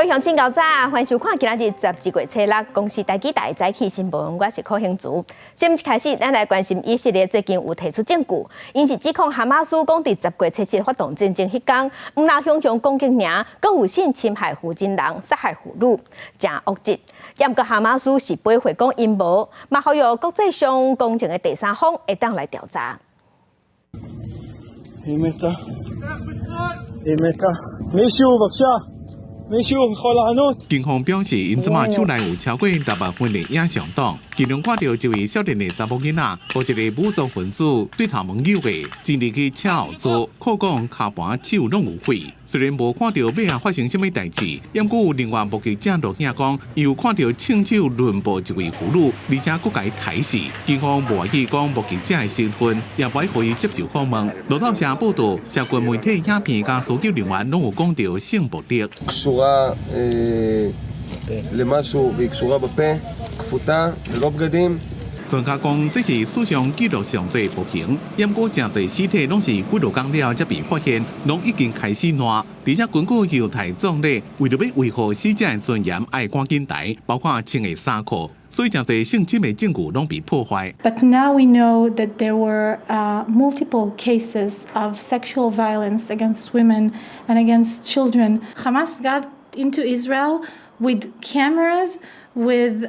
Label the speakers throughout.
Speaker 1: 鄉親𠢕早，歡迎收看今仔日12月初六公視台語台早起新聞，我是柯興竹。新聞一開始，咱來關心以色列最近有提出證據，𪜶是指控哈馬斯講佇10月初七發動戰爭彼工，毋但雄雄攻擊爾，閣有性侵害婦人、殺害婦女，誠惡質。毋過哈馬斯是駁回講𪜶無，嘛呼籲國際上公正的第三方會當來調查。
Speaker 2: היא מתה. היא מתה. מישהו בבקשה.
Speaker 3: 警方表示，𪜶這馬手內有超過6萬份的影像檔，其中看著一位少年的查某囡仔，予一个武裝分子對頭毛扭的，進入去車後座，可講跤盤手攏有血。雖然無看著尾仔發生啥物代誌，毋過有另外目擊者錄影講，有看著槍手輪暴一位婦女，而且閣共伊刣死。警方無願意講目擊者的身份，也無愛予伊接受訪問。路透社報道，社群媒體影片佮搜救人員攏有講著性暴力。
Speaker 4: קשורה למשהו והיא קשורה בפה, כפותה, ללא בגדים.
Speaker 3: 專家講，這是史上紀錄上濟暴行，毋過誠濟屍體攏是幾落工了才被發現，攏已經開始爛。而且根據猶太葬禮，為著欲維護死者的尊嚴，愛趕緊刣，包括穿的衫褲，所以誠濟性侵的證據攏被破壞。
Speaker 5: But now we know that there were multiple cases of sexual violence against women and against children. Hamas got into Israel with cameras, with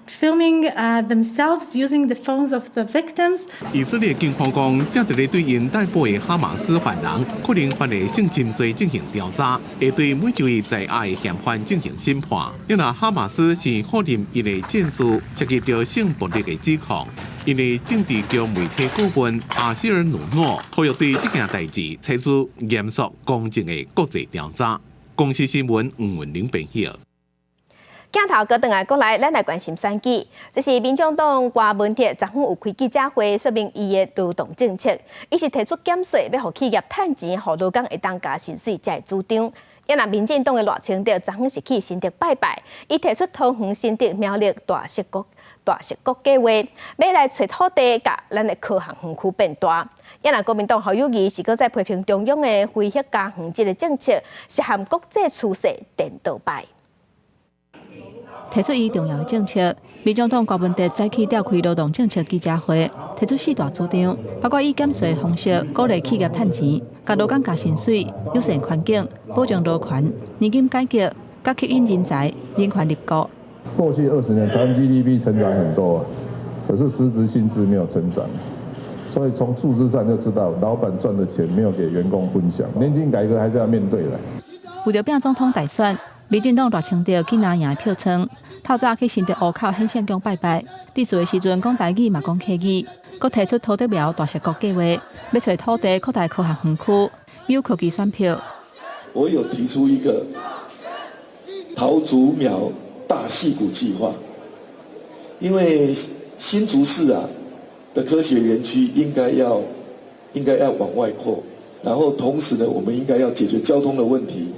Speaker 5: filming themselves using the phones of the victims.
Speaker 3: 以色列警方講，正佇咧對𪜶逮捕的哈馬斯犯人可能犯的性侵罪進行調查，會對每一位在押的嫌犯進行審判。因為哈馬斯是否認𪜶的戰事涉及著性暴力的指控，𪜶的政治局媒體顧問阿希爾努諾呼籲對這件代誌採取嚴肅公正的國際調查。公視新聞吳文玲編譯。
Speaker 1: 鏡頭閣轉來過來，咱來關心選舉。這是民眾黨柯文哲昨昏有開記者會，說明伊的勞動政策。伊是提出減稅，欲予企業趁錢，予勞工會當加薪水，這个主張。啊若民進黨的賴清德昨昏是去新竹拜拜，伊提出桃園新竹苗栗大矽谷計劃，欲來揣土地，共咱的科學園區變大。啊若國民黨侯友宜是閣再批評中央的非核家園這个政策，是和國際趨勢顛倒擺。
Speaker 6: 提出伊重要政策，民眾黨柯文哲早起召開勞動政策記者會，提出四大主張，包括以減稅方式鼓勵企業趁錢，共勞工加薪水、友善環境、保障勞權、年金改革、佮吸引人才、人權立國。
Speaker 7: 過去20年，台灣 GDP 成長很多，可是實質薪資沒有成長，所以從數字上就知道，老闆賺的錢沒有給員工分享。年金改革還是要面對的。
Speaker 6: 為著拼總統大選，民進黨賴清德去拿贏票倉，透早去新竹湖口顯聖宮拜拜。致辭的時陣講台語嘛講客語，閣提出桃竹苗大矽谷計劃，欲揣土地擴大科學園區，有科技選票。
Speaker 8: 我有提出一個桃竹苗大矽谷計劃，因為新竹市啊的科學園區應該要往外擴，然後同時呢，我們應該要解決交通的問題。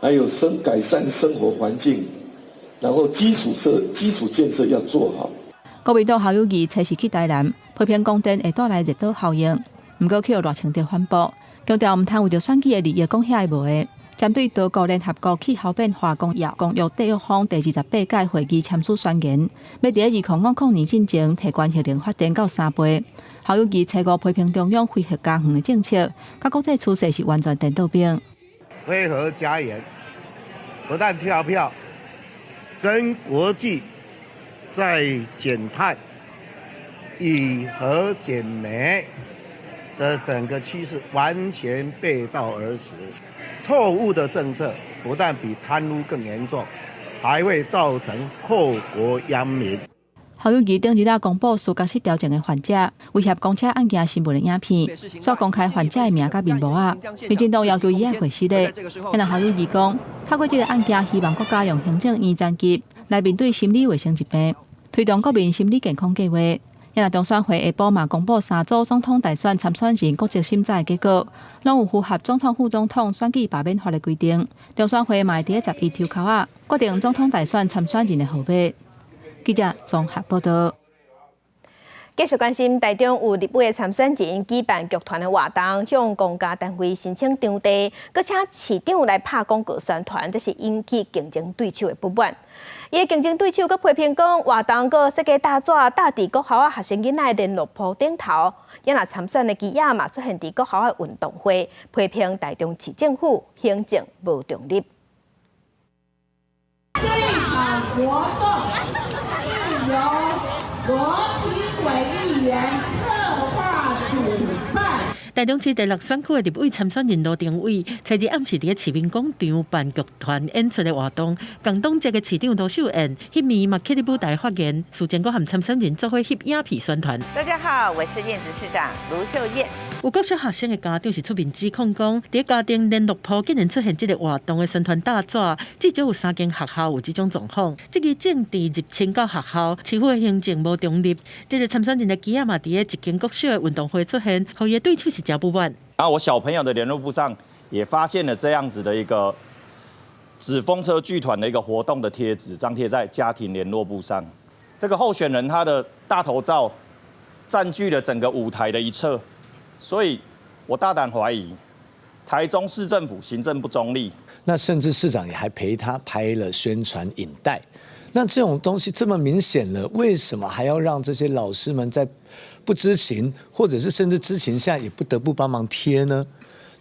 Speaker 8: 還有改善生活環境，然後基礎建設要做好。
Speaker 6: 國民黨侯友宜初時去台南，批評光電會帶來熱島效應，毋過去予賴清德反駁，強調毋通為著選舉的利益講遐的無的。針對多國聯合國氣候變化公約締約方第28屆會議簽署宣言，欲佇2050年進前提懸核能發電到3倍。侯友宜初五批評中央非核家園的政策，佮國際趨勢是完全顛倒反。
Speaker 9: 非核家園不但跳票，跟國際在減碳、以核減煤的整個趨勢完全背道而馳。錯誤的政策不但比貪污更嚴重，還會造成禍國殃民。
Speaker 6: 侯友宜頂日仔公布思覺失調症的患者威脅公車按件新聞的影片，煞公開患者的名佮面簿仔。民進黨要求伊愛回實咧。啊侯友宜講，透過這个案件，希望國家用行政院層級來面對心理衛生疾病，推動國民心理健康計劃。啊中選會下晡嘛公布三組總統大選參選人國籍審查的結果，攏有符合總統、副總統選舉罷免法的規定。中選會嘛會佇咧11抽籤仔，決定總統大選參選人的號碼。記者綜合報道。
Speaker 1: 繼續關心台中有立委的參選人舉辦劇團的活動，向公家單位申請場地，閣請市長來拍廣告宣傳，這是引起競爭對手的不滿。伊的競爭對手閣批評講，活動閣設計大紙貼佇國校仔學生囡仔的聯絡簿頂頭，也若參選的旗仔嘛出現佇國校的運動會，批評台中市政府行政無中立。
Speaker 10: 這場活動是由羅廷瑋議員策劃主辦。
Speaker 11: 台中市第六選區的立委參選人羅廷瑋，昨日暗時佇市民廣場辦劇團演出的活動，共黨籍的市長盧秀燕，彼暝嘛去佇舞台發言，事前閣和參選人做伙翕影片宣傳。
Speaker 12: 大家好，我是燕子市長盧秀燕。
Speaker 11: 有國小學生的家長是出面指控講，佇家庭聯絡簿竟然出現這個活動的宣傳大紙，至少有三間學校有這種狀況。這個政治入侵到學校，市府的行政無中立。這個參選人的旗仔嘛，佇咧一間國小的運動會出現，予伊的對手是誠不滿。
Speaker 13: 啊，我小朋友的聯絡簿上也發現了這樣子的一個紙風車劇團的一個活動的貼紙，張貼在家庭聯絡簿上。這個候選人他的大頭照佔據了整個舞台的一側，所以我大膽懷疑台中市政府行政不中立。
Speaker 14: 那甚至市長也還陪他拍了宣傳影帶。那這種東西這麼明顯了，為什麼還要讓這些老師們在不知情，或者是甚至知情下也不得不幫忙貼呢？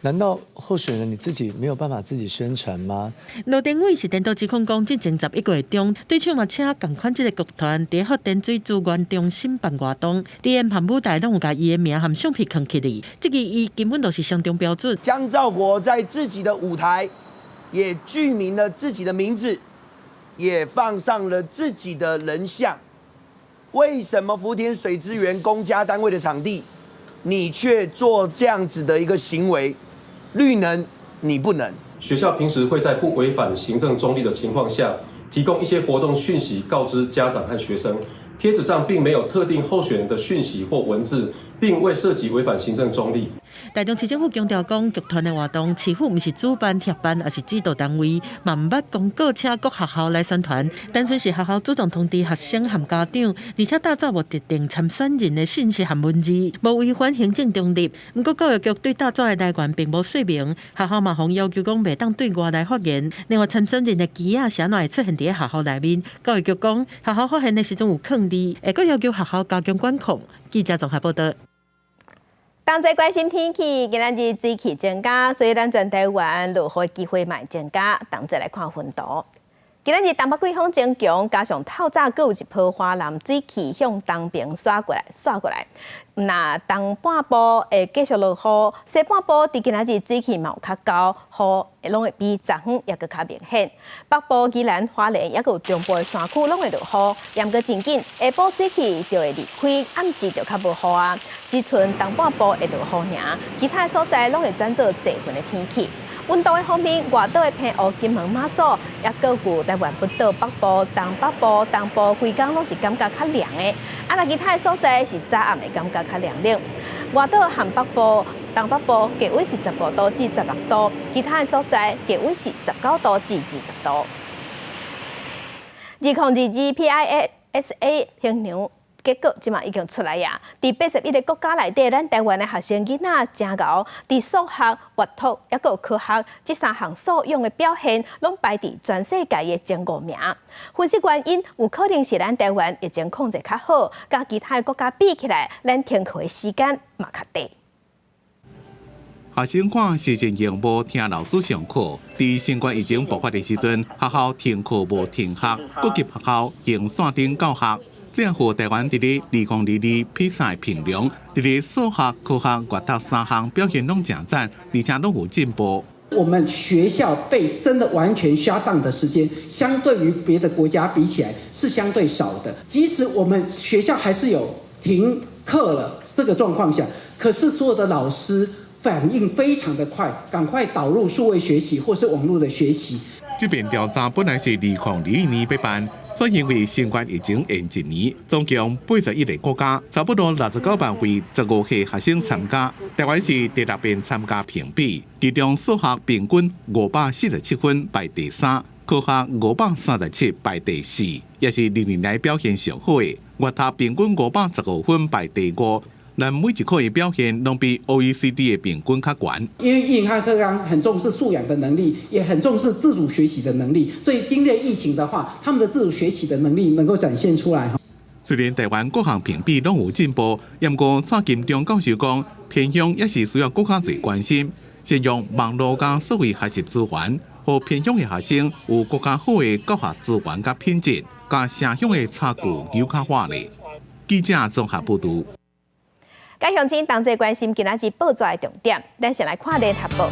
Speaker 14: 難道候選人你自己沒有辦法自己宣傳嗎？
Speaker 11: 羅廷瑋是顛倒指控講，進前11月中，對手嘛請仝款這个劇團佇福田水資源中心辦活動，佇演伴舞台攏有共伊的名和相片囥起來，這个伊根本就是雙重標準。
Speaker 15: 江兆國在自己的舞台也具名了自己的名字，也放上了自己的人像。為什麼福田水資源公家單位的場地，你卻做這樣子的一個行為？綠能你不能。
Speaker 16: 學校平時會在不違反行政中立的情況下，提供一些活動訊息告知家長和學生。貼紙上並沒有特定候選人的訊息或文字，並未涉及違反行政中立。
Speaker 11: 台中市政府強調講，劇團的活動，市府毋是主辦協辦，抑是指導單位，嘛毋捌公告請各學校來宣傳，單純是學校主動通知學生和家長，而且大紙無特定參選人的信息和文字，無違反行政中立。毋過教育局對大紙的來源並無說明，學校嘛予要求講袂當對外來發言。另外，參選人的旗仔是按怎會出現佇學校內面？教育局講，學校發現的時陣有囥佇，會閣要求學校加強管控。記者綜合報道。
Speaker 1: 同齊關心天氣，今仔日水汽增加，所以咱全台灣落雨機會嘛會增加。同齊來看雲圖。今仔日東北季風增強，加上透早閣有一波華南水汽向東邊徙過來，徙過來。若東半部會繼續落雨，西半部佇今仔日水汽嘛有較厚，雨攏會比昨昏猶閣較明顯。北部宜蘭花蓮猶閣有中部的山區攏會落雨，毋過真緊下晡水汽就會離開，暗時就較無雨啊。只賰東半部會落雨爾，其他所在攏會轉做濟雲的天氣。溫度的方面，外島的澎湖、金門、馬祖，猶閣有台灣本島北部、東北部、東部，規工攏是感覺較涼的。啊，若其他的所在是早暗會感覺較涼冷。外島和北部、東北部低溫是15度至16度，其他的所在低溫是19度至20度。2022 PISA 衡量結果這馬已經出來呀！佇81個國家內底，咱台灣的學生囡仔誠𠢕，佇數學、閱讀、猶閣有科學這三項素養的表現，攏排佇全世界的前五名。分析原因，有可能是咱台灣疫情控制較好，佮其他的國家比起來，咱停課的時間嘛較短。
Speaker 3: 學生看視訊螢幕聽老師上課，佇新冠疫情爆發的時陣，學校停課無停學，各級學校用線頂教學。這予台灣佇咧2022 PISA 評量，佇咧數學、科學、閱讀三項表現攏誠讚，而且攏有進步。
Speaker 17: 我們學校被真的完全 shut down 的時間，相對於別的國家比起來是相對少的。即使我們學校還是有停課了這個狀況下，可是所有的老師反應非常的快，趕快導入數位學習或是網絡的學習。
Speaker 3: 這遍調查本來是2021年欲辦，煞因為新冠疫情延一年，總共81個國家，差不多69萬位15歲學生參加。台灣是第六遍參加評比，其中數學平均547分排第三，科學537排第四，也是歷年來表現上好的。月頭平均515分排第五。咱每一科的表現攏比 OECD 的平均較懸。
Speaker 17: 因為108課綱很重視素養的能力，也很重視自主學習的能力，所以經歷疫情的話，他們的自主學習的能力能夠展現出來。
Speaker 3: 雖然台灣各項評比攏有進步，毋過蔡金中教授講，偏鄉也是需要閣較濟關心，善用網路佮數位學習資源，予偏鄉的學生有閣較好的教學資源佮品質，佮城鄉的差距閣較闊咧。記者綜合報導。
Speaker 1: 佮鄉親同齊關心今仔日報紙的重點，咱先來看聯合報。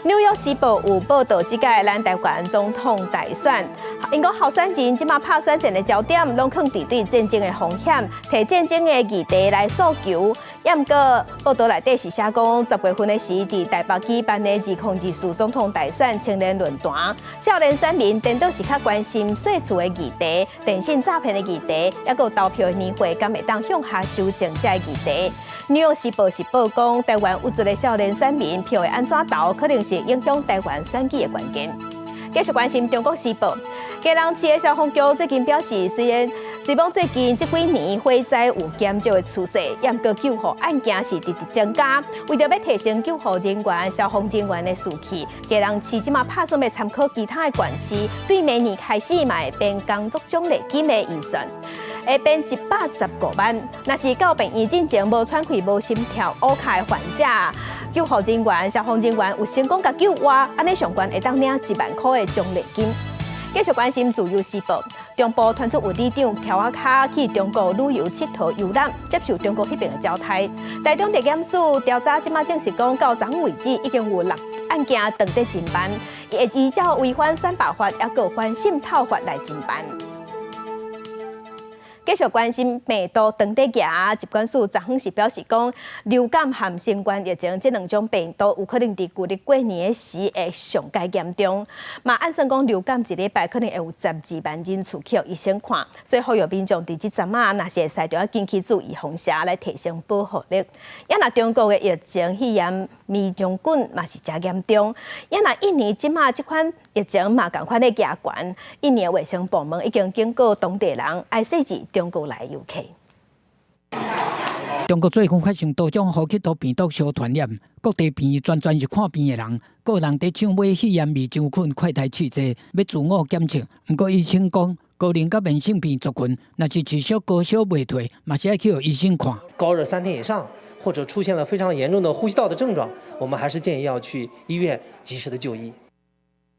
Speaker 1: 紐約時報有報導，這屆咱台灣總統大選，𪜶講候選人這馬拍選戰的焦點，攏囥佇對戰爭的風險，提戰爭的議題來訴求。也毋過報導內底是寫講，10月份的時，佇台北舉辦的2024總統大選青年論壇，少年選民顛倒是較關心稅厝的議題、電信詐騙的議題，抑閣有投票的年歲，敢會當向下修正這个議題。紐約時報是報講，台灣有一个少年選民票會按怎投，可能是影響台灣選舉的關鍵。繼續關心中國時報，基隆市的消防局最近表示，雖然雖罔最近這幾年火災有減少的趨勢，也毋過救護案件是直直增加。為著欲提升救護人員、消防人員的士氣，基隆市這馬拍算欲參考其他的縣市，對明年開始嘛會編工作獎勵金的預算。會編115萬。若是到病院進前無喘氣、無心跳、烏跤的患者，救護人員、消防人員有成功共救活，按呢上懸會當領1萬箍的獎勵金。繼續關心自由時報，中部傳出有里長柱仔跤去中國旅遊𨑨迌遊覽，接受中國彼爿的招待。台中地檢署調查，這馬證實講到昨昏為止已經有六案件當咧偵辦，會依照違反選罷法，抑閣反滲透法來偵辦。繼續關心病毒當咧行，疾管署昨昏是表示講，流感和新冠疫情這兩種病毒有可能佇舊曆過年的時會上蓋嚴重。嘛按算講流感一禮拜可能會有12萬人次去予醫生看，所以呼籲民眾佇這陣仔，若是會使，著愛緊去注預防射來提升保護力。也若中國的疫情肺炎黴漿菌嘛是誠嚴重，也若印尼這馬這款疫情嘛仝款咧加懸，印尼衛生部門已經警告當地人愛細緻中國來遊客。
Speaker 18: 中國最近發生多種呼吸道病毒相傳染，各地病院全全是看病的人，個人佇搶買肺炎黴漿菌快篩試劑，欲自我檢測。毋過醫生講，高齡佮慢性病族群，若是持續高燒袂退，嘛是愛去予醫生看。
Speaker 19: 高熱3天以上，或者出現了非常嚴重的呼吸道的症狀，我們還是建議要去醫院及時的就醫。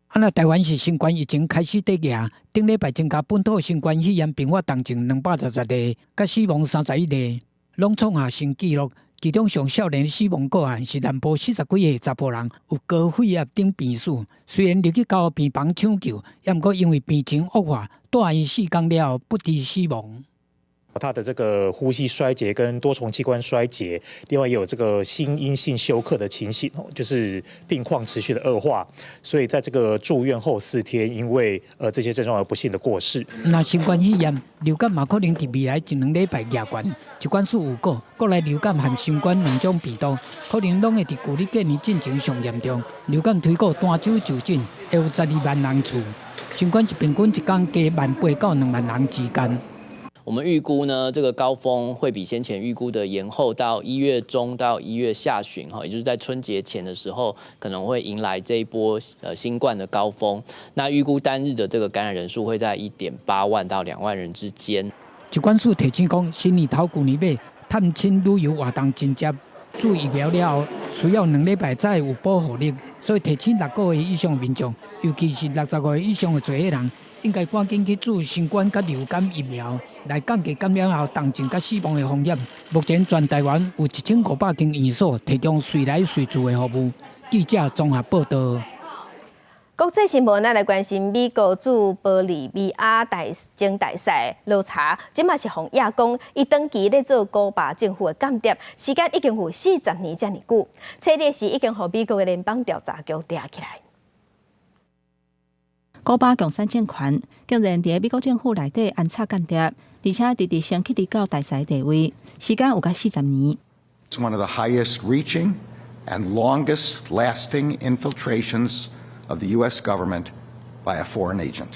Speaker 18: 啊，若台灣是新冠疫情開始佇行，頂禮拜增加本土新冠肺炎併發重症260例，佮死亡31例，攏創下新紀錄。其中上少年死亡個案是南部40幾歲查埔人，有高血壓等病史。雖然入去加護病房搶救，也毋過因為病情惡化，住院4工了後不治死亡。
Speaker 20: 他的這個呼吸衰竭跟多重器官衰竭，另外也有這個心因性休克的情形，就是病況持續的惡化，所以在這個住院後4天，因為這些症狀而不幸的過世。
Speaker 18: 若新冠肺炎、流感嘛可能佇未來一兩禮拜夯懸，疾管署預告，國內流感和新冠兩種病毒可能攏會佇舊曆過年進前上嚴重。流感推估單週就診會有12萬人次，新冠是平均一工加1.8萬到2萬人之間。
Speaker 21: 我們預估呢，這個高峰會比先前預估的延後到1月中到1月下旬，哈，也就是在春節前的時候，可能會迎來這一波新冠的高峰。那預估單日的這個感染人數會在1.8萬到2萬人之間。
Speaker 18: 疾管署提醒講，新年頭舊年尾探親旅遊活動真濟，注疫苗了後需要2禮拜才會有保護力，所以提醒6個月以上的民眾，尤其是65歲以上的濟歲人，應該趕緊去注新冠佮流感疫苗，來降低感染後重症佮死亡的風險。目前全台灣有1500間院所提供隨來隨注的服務。記者綜合報導。
Speaker 1: 國際新聞，咱來關心美國駐玻利維亞大前大使羅查，這馬是予指講，伊長期咧做古巴政府的間諜，時間已經有40年遮爾久。這日是已經予美國的聯邦調查局掠起來。
Speaker 6: 古巴共產政權竟然佇美國政府內底安插間諜，而且直直升級到大使地位，時間有甲四十年。
Speaker 22: It's one of the highest reaching and longest lasting infiltrations of the U.S. government by a foreign agent.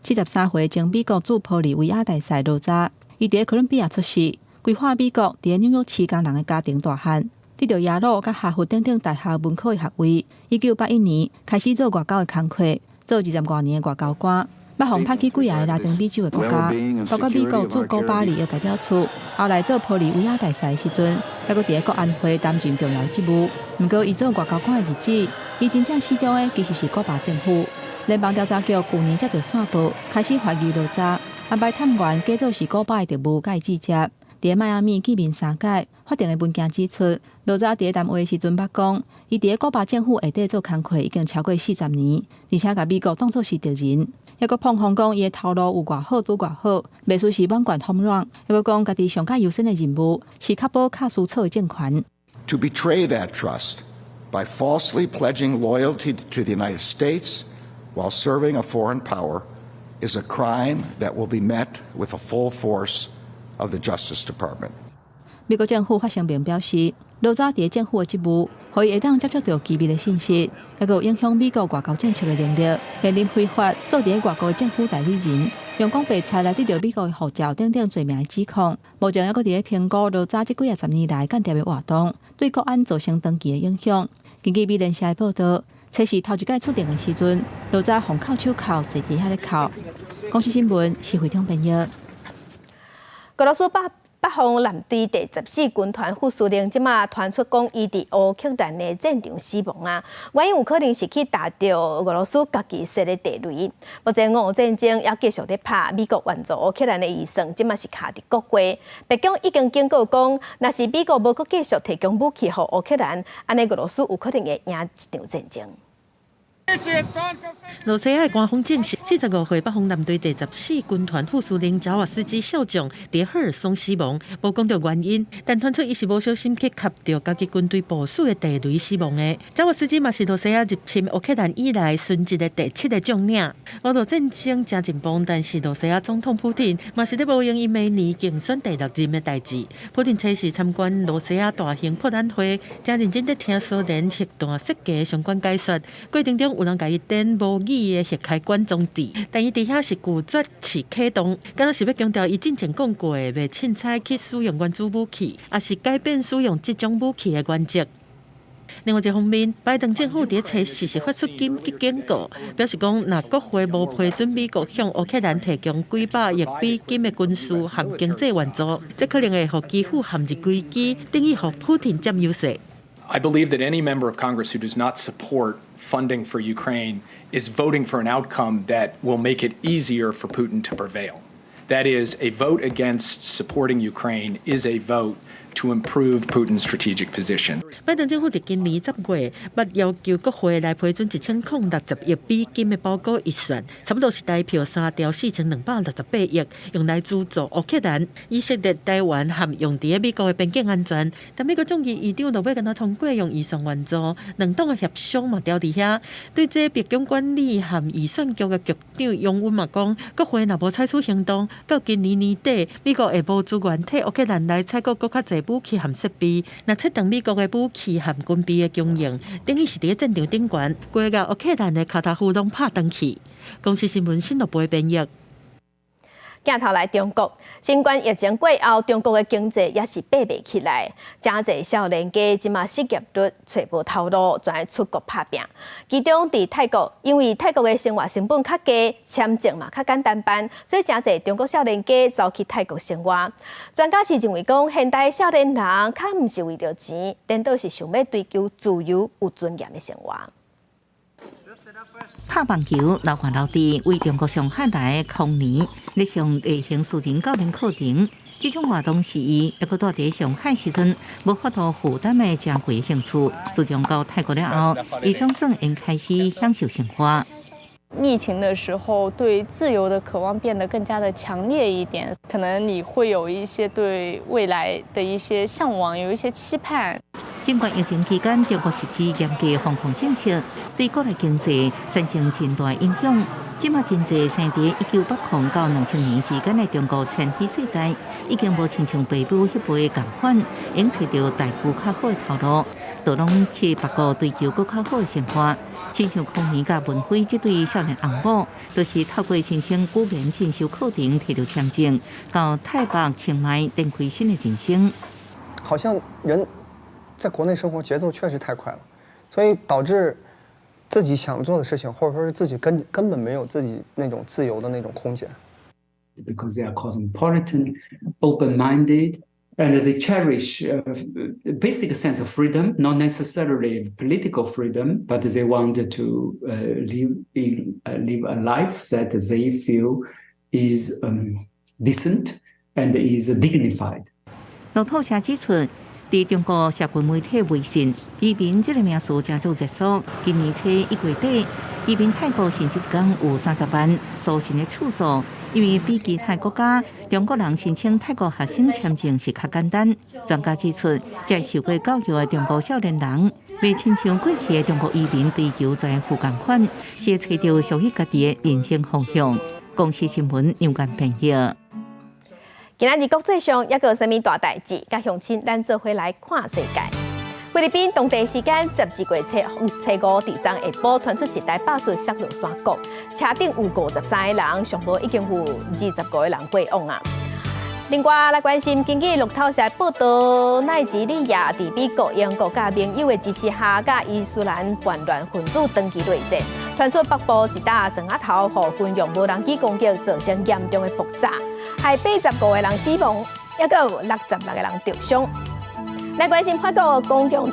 Speaker 6: 73歲前美國駐玻利維亞大使羅扎，伊佇哥倫比亞出世，規劃美國佇紐約市工人的家庭大漢，得著耶魯佮哈佛等等大學文科的學位。1981年開始做外交的工課，做20外年的外交官，捌予派去幾个拉丁美洲的國家，包括美國駐古巴的代表處。後來做玻利維亞大使的時陣，猶閣佇國安會擔任重要職務。毋過，伊做外交官的日子，伊真正死忠的其實是古巴政府。聯邦調查局舊年接著線報，開始懷疑羅扎安排探員假做是古巴的特務，共伊接觸。佇邁阿密見面三擺，法庭的文件指出，羅扎佇談話的時陣捌講，伊佇古巴政府下底做工課已經超過40年，而且共美國當做是敵人。猶閣膨風講，伊的頭路有偌好，拄偌好，袂輸是滿貫放軟。猶閣講，家己上較優先的任務是確保卡斯楚的政權。
Speaker 22: To betray that trust by falsely pledging loyalty to the United States while serving a foreign power is a crime that will be met with the full force of the Justice Department.
Speaker 6: 美國政府發聲明表示，羅扎佇政府的職務，予伊會當接觸著機密的信息，猶閣有影響美國外交政策的能力，面臨非法做佇外國政府代理人，用講白菜來得著美國的護照等等罪名的指控。目前猶閣佇咧評估羅扎這幾仔十年來間諜的活動對國安造成長期的影響。根據美聯社的報導，這是頭一擺出庭的時陣，羅扎予銬手銬坐佇遐咧哭。公視新聞是會長編譯。
Speaker 1: 俄羅斯北方艦隊第14軍團副司令這馬傳出講，伊佇烏克蘭的戰場死亡啊，原因有可能是去踏著俄羅斯家己設的地雷。目前俄烏戰爭也繼續咧拍，美國援助烏克蘭的預算這馬是卡佇國會。白宮已經警告講，若是美國無閣繼續提供武器予烏克蘭，按呢俄羅斯有可能會贏這場戰爭。
Speaker 11: 羅西亞的官方證實，45歲北方艦隊第14軍團副司令扎瓦斯基少將佇赫爾松死亡，無講著原因，但傳出伊是無小心去磕著家己軍隊部署的地雷死亡的。扎瓦斯基嘛是羅西亞入侵烏克蘭以來殉職的第七个將領。俄烏戰爭誠緊繃，但是羅西亞總統普廷嘛是咧無閒伊明年競選第六任的代誌。普廷初時參觀羅西亞大型博覽會，誠認真咧聽蘇聯核彈設計相關解說，過程中有人共伊點模擬的核開關裝置，但伊佇遐是拒絕試啟動，敢若是欲強調伊進前講過的，袂凊彩去使用原子武器，抑是改變使用這種武器的原則。另外一方面，拜登政府佇初四是發出緊急警告，表示講，若國會無批准美國向烏克蘭提供幾百億美金的軍事和經濟援助，這可能會予基輔陷入危機，等於予普廷佔優勢。
Speaker 2: I believe that any member of Congress who does not support funding for Ukraine is voting for an outcome that will make it easier for Putin to prevail. That is, a vote against supporting Ukraine is a vote to improve Putin's strategic position.
Speaker 11: 拜登政府佇今年10月，捌要求國會來批准1060億美金的保國預算，差不多是台票3兆4268億，用來資助烏克蘭、以色列、台灣和用佇美國的邊境安全。但美國眾議議長落尾敢若通過用預算援助，兩黨的協商嘛調佇遐。對這白宮管理和預算局的局長楊溫嘛講，國會若無採取行動，到今年年底，美國會無資源替烏克蘭來採購閣較濟武器和設備。若切斷美國的武器和軍備的供應，等於是佇戰場頂懸，規个烏克蘭的跤頭趺攏拍斷去。公視新聞新樂播編譯。
Speaker 1: 鏡頭來中國，新冠疫情過後，中國的經濟也是爬袂起來，誠濟少年家這馬失業率揣無頭路，轉出國拍拚。其中佇泰國，因為泰國的生活成本較低，簽證嘛較簡單辦，所以誠濟中國少年家走去泰國生活。專家是認為講，現代少年人較毋是為著錢，顛倒是想欲追求自由、有尊嚴的生活。
Speaker 4: 拍網球、流汗流滴，為中國上海來的康妮，咧上例行私人教練課程。這種活動是伊猶閣蹛佇上海時陣，無法度負擔的誠貴興趣。自從到泰國了後，伊總算會開始享受生活。
Speaker 23: 疫情的時候，對自由的渴望變得更加的強烈一點，可能你會有一些對未來的一些嚮往，有一些期盼。
Speaker 4: 新冠疫情期間，中國實施嚴格防控政策，對國內經濟產生真大影響。這馬真濟生佇1980到2000年之間的中國千禧世代，已經無親像爸母彼輩仝款，會揣著待遇較好的頭路，都攏去別國追求閣較好的生活。親像康妮佮文輝這對少年翁某，就是透過申請語言進修課程提著簽證，到泰北清邁展開新的人生。
Speaker 5: 好像人在國內生活節奏確實太快了，所以導致自己想做的事情，或者說是自己根本沒有自己那種自由的那種空間。
Speaker 7: Because they are cosmopolitan, open-minded, and they cherish a basic sense of freedom, not necessarily political freedom, but they want to live a life that they feel is decent and is dignified.
Speaker 4: 路透社指出，佇中國社群媒體微信，移民這个名詞成做熱搜。今年初一月底，移民泰國甚至一工有30萬搜尋的次數，因為比其他國家，中國人申請泰國學生簽證是較簡單。專家指出，這受過教育的中國少年人，袂親像過去的中國移民追求財富仝款，是會揣著屬於家己的人生方向。公視新聞楊冠編譯。
Speaker 1: 今仔日國際上猶閣有啥物大代誌？佮鄉親咱做伙來看世界。菲律賓當地時間12月初五，佇昨下晡傳出一台巴士摔落山谷，車頂有53个人，上無已經有25个人過往啊。另外來關心，根據路透社報道，奈及利亞佇美國、英國佮盟友的支持下，佮伊斯蘭叛亂分子長期內戰，傳出北部一搭船仔頭予軍用無人機攻擊，造成嚴重的爆炸。害85个人死亡，猶閣有66个人受傷。來關心法國公共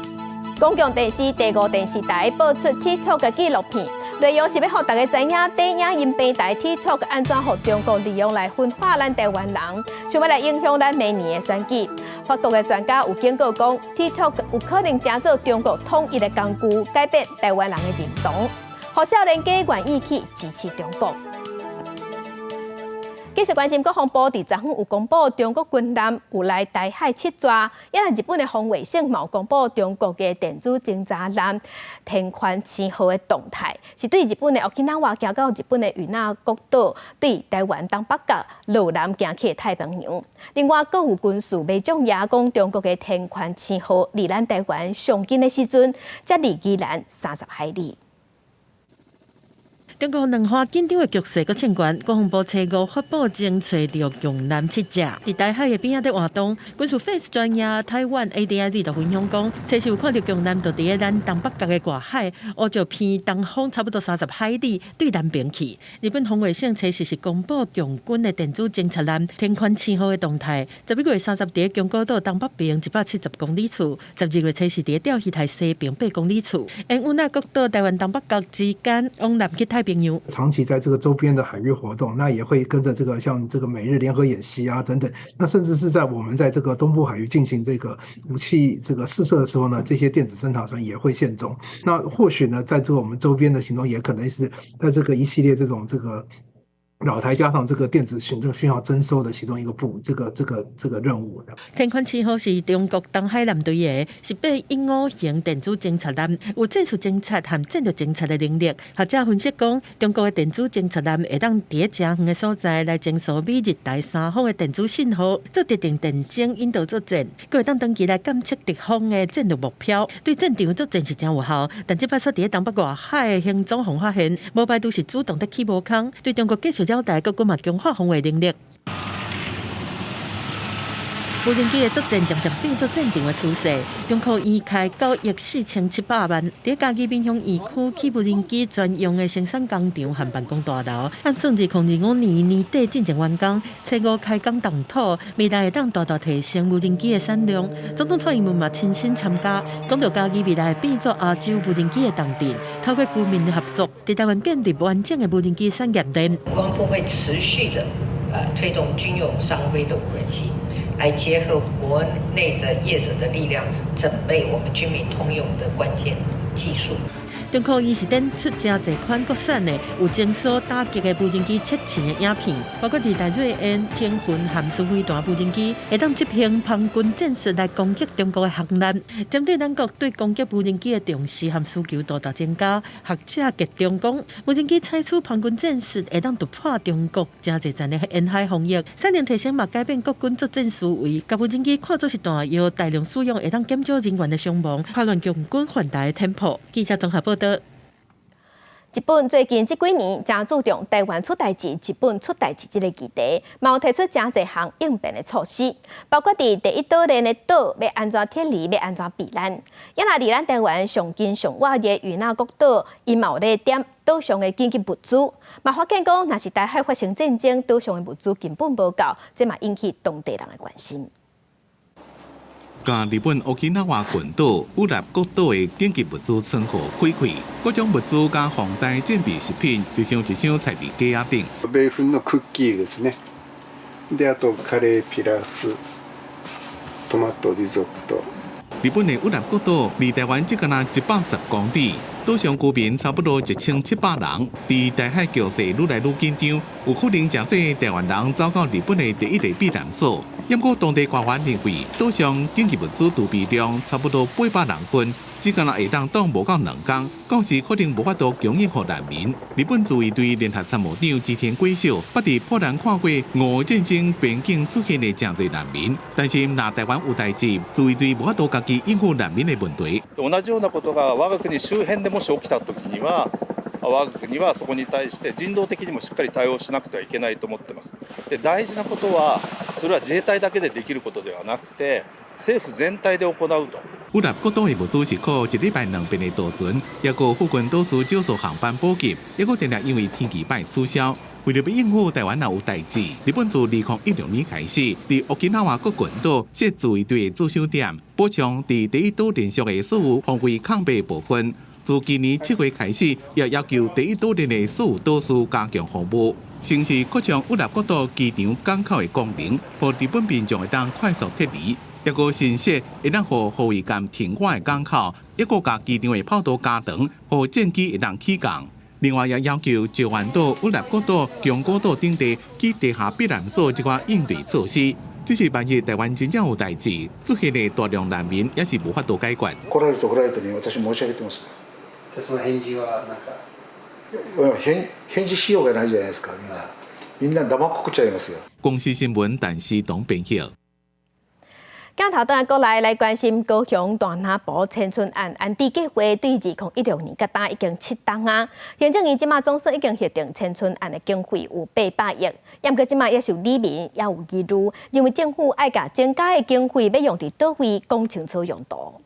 Speaker 1: 電視第五電視台播出 TikTok 的紀錄片，內容是欲予大家知影，短影音平台 TikTok 按怎予中國利用來分化咱台灣人，想欲來影響咱明年的選舉。法國的專家有警告講，TikTok 有可能成做中國統一的工具，改變台灣人的認同，予少年家願意去支持中國。繼續關心國防部佇昨昏有公布中國軍艦有來台海佚跩，也日本的防衛省嘛有公布中國的電子偵察艦天環七號的動態，是對日本的沖繩行到日本的與那國島，對台灣東北角落南行去太平洋。另外，閣有軍事迷眾也講中國的天環七號離咱台灣上近的時陣，才離宜蘭30海里。
Speaker 11: 中國兩岸緊張的局勢閣升懸，國防部初五發布偵測著共艦七隻，佇台海的邊仔佇活動。軍事粉絲專頁台灣 ADIZ 就分享講，初時有看著共艦就佇咧咱東北角的外海，烏石偏東方差不多30海里對南邊去。日本防衛省初時是公布共軍的電子偵察艦天環七號的動態，11月30佇宮古島東北邊170公里處，12月初四佇釣魚台西邊8公里處，沿與那國島台灣東北角之間往南去太平洋。
Speaker 8: 長期在這個周邊的海域活動，那也會跟着這個像這個美日聯合演習啊等等，那甚至是在我們在這個東部海域進行這個武器這個試射的時候呢，這些電子偵察船也會現蹤。那或許呢，在這個我們周邊的行動，也可能是在這個一系列這種這個擾台加上這個電子訊號偵搜的其中一個部，這個任務。
Speaker 11: 天環七號是中國東海艦隊的，是815型電子偵察艦，有戰術偵察和戰略偵察的能力。學者分析講，中國的電子偵察艦會當佇咧誠遠的所在來偵搜美日台三方的電子信號，做特定戰爭引導作戰，閣會當長期來監測敵方的戰略目標，對戰場作戰是誠有效。但這擺煞佇咧東北外海的行蹤予發現，無排除是主動佇起無空，對中國繼續擾台，閣閣嘛強化防衛能力。無人機的作戰漸漸變做戰場的趨勢。中科院開9億4700萬，佇嘉義民雄園區起無人機專用的生產工廠和辦公大樓，按算2025年年底進前完工，初五開工動土，未來會當大大提升無人機的產量。總統蔡英文嘛親身參加，講著嘉義未來會變做亞洲無人機的重鎮，透過軍民的合作，佇台灣建立完整的無人機產業鏈。
Speaker 24: 國防部會持續的推動軍用商規的無人機。來結合國內的業者的力量，準備我們軍民通用的關鍵技術。
Speaker 11: 中科院是展出誠濟款國產的有偵搜打擊的無人機測試的影片，包括二代銳鳶、天雲和巡飛彈無人機，會當執行空軍戰術來攻擊中國的航艦。針對咱國對攻擊無人機的重視和需求大大增加，學者集中講，無人機採取空軍戰術會當突破中國誠濟層的沿海防禦，產能提升嘛改變國軍作戰思維，共無人機看作是彈藥，大量使用會當減少人員的傷亡，打亂共軍反台的tempo。記者綜合報道。
Speaker 1: 日本最近這幾年誠注重台灣出代誌、日本出代誌這个議題，嘛有提出誠濟項應變的措施，包括佇第一島鏈的島欲按怎撤離、欲按怎避難。也若離咱台灣上近上倚的與那國島，伊嘛有咧點島上的緊急物資，嘛發現講，若是台海發生戰爭，島上的物資根本無夠，這嘛引起當地人的關心。
Speaker 3: 共日本沖繩群島、與那國島的緊急物資倉庫開開，各種物資佮防災準備食品，一箱一箱載佇架仔頂。
Speaker 9: 米粉のクッキーですね。で、あとカレーピラフ、トマトリゾット。
Speaker 3: 日本的與那國島離台灣只敢若110公里，島上居民差不多1700人。佇台海局勢愈來愈緊張，有可能誠濟台灣人走到日本的第一个避難所。毋過當地官員認為，島上緊急物資儲備量差不多800人份，只敢若會當擋無夠2工，到時可能無法度供應予難民。日本自衛隊聯合參謀長織田圭秀，捌佇波蘭看過俄戰爭邊境出現的誠濟難民，但是若台灣有代誌，自衛隊無法度家己應付難民的問題。
Speaker 10: 同じようなことが我が国周辺でもし起きた時には、我が国はそこに対して人道的にもしっかり対応しなくてはいけないと思ってます。で、大事なことは、それは自衛隊だけでできることではなくて、政府全体で行うと。
Speaker 3: 與那國島的物資是靠一禮拜兩便的渡船，抑閣附近島嶼少數航班補給，抑閣定定因為天氣歹取消。為著欲應付台灣若有代誌，日本自2016年開始，佇沖繩各群島設自衛隊的駐守點，補充佇第一島鏈上的所有防衛空白部分。自今年7月開始，也要求第一島鏈的所有島嶼加強防務，先是擴張與那國島機場港口的功能，予日本民眾會當快速撤離；抑閣新設會當予護衛艦停靠的港口，抑閣共機場的跑道加長，予戰機會當起降。另外，也要求石垣島、與那國島、宮古島等地起地下避難所這款應對措施。只是萬一台灣真正有代誌，出現的大量難民也是無法度解決。
Speaker 12: 來られると來られたに私申し上げてます。
Speaker 13: その返事はなんか。
Speaker 12: 返返事しようがないじゃないですか。みんなみんな黙っこっちゃいますよ。
Speaker 3: 公視新聞陳思彤編譯。
Speaker 1: 鏡頭轉過來來關心高雄大林埔遷村案安置計劃，對2016年到今已經7冬啊。行政院這馬總算已經核定遷村案的經費有800億，毋過這馬也是有里民也有疑慮，認為政府愛共增加的經費欲用佇佗位講清楚用途。